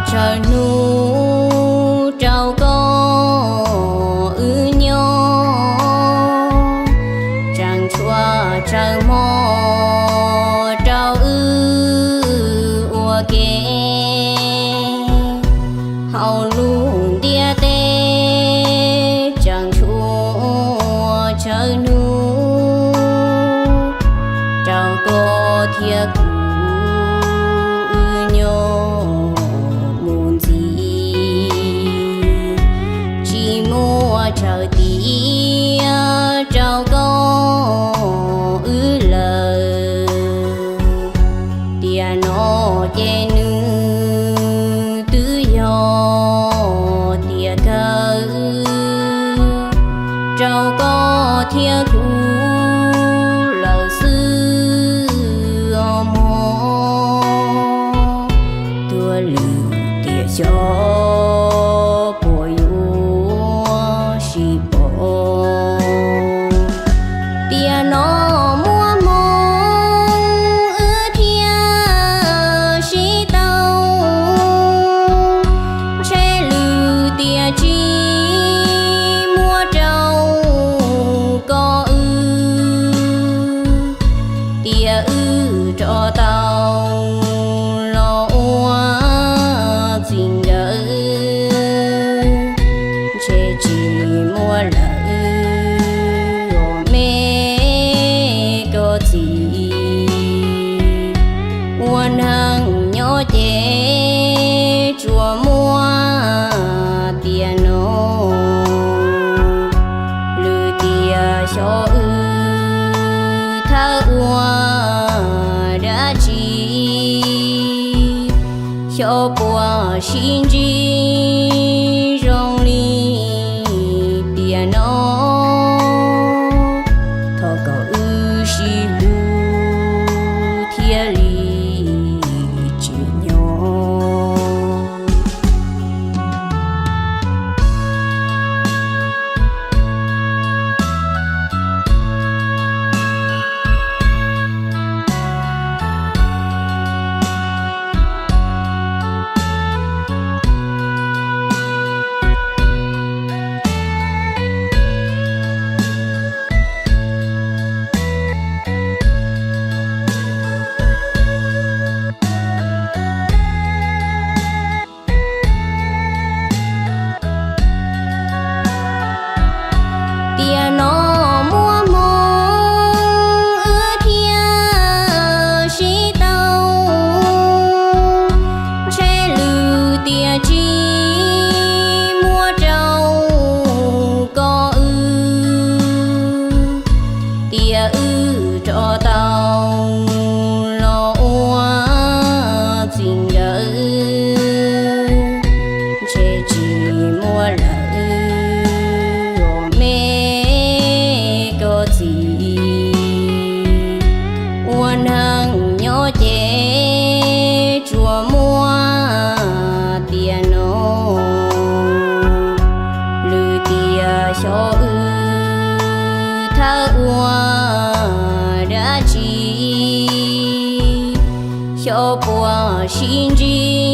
Tsawg hnub rau koj wb nyob, tseem tshuav tsawg hmo rau wb ua ke. Hauv lub ntiaj teb tseem tshuav tsawg hnub rau koj thiab kuv wb nyob mus ntxiv. Tsis muaj tsawg tiam rau koj wb lawm. Tiam no ces nws twb yog tiam kawg rau koj thiab kuv lawm xwb os mog. Tuag lwm tiam xyov puas yuav sib pom. Tiam no muaj hmoo wb thiaj sib tau, ntshe lwm tiam tsis muaj rau koj wb. Tiam wb rov tau los ua txij nkawm, ntshe tsis muaj lawm os me koj txiv. Ua neeg nyob ces tsuas muaj tiam no, lwm tiam xyov wb thawj ua dab tsi, xyov puas sib ntsib zoo li tiam no. Thov kom wb sib hlub thiaj li tsim nyog. Tiam no muaj hmoo wb thiaj sib tau, ntshe lwm tiam tsis muaj rau koj wb. Tiam wb rov tau los ua txij nkawm, ntshe tsis muaj lawm os me koj txiv. Ua neeg nyob ces tsuas muaj tiam no, lwm tiam xyov wb thawj ua dab tsi, xyov puas sib ntsib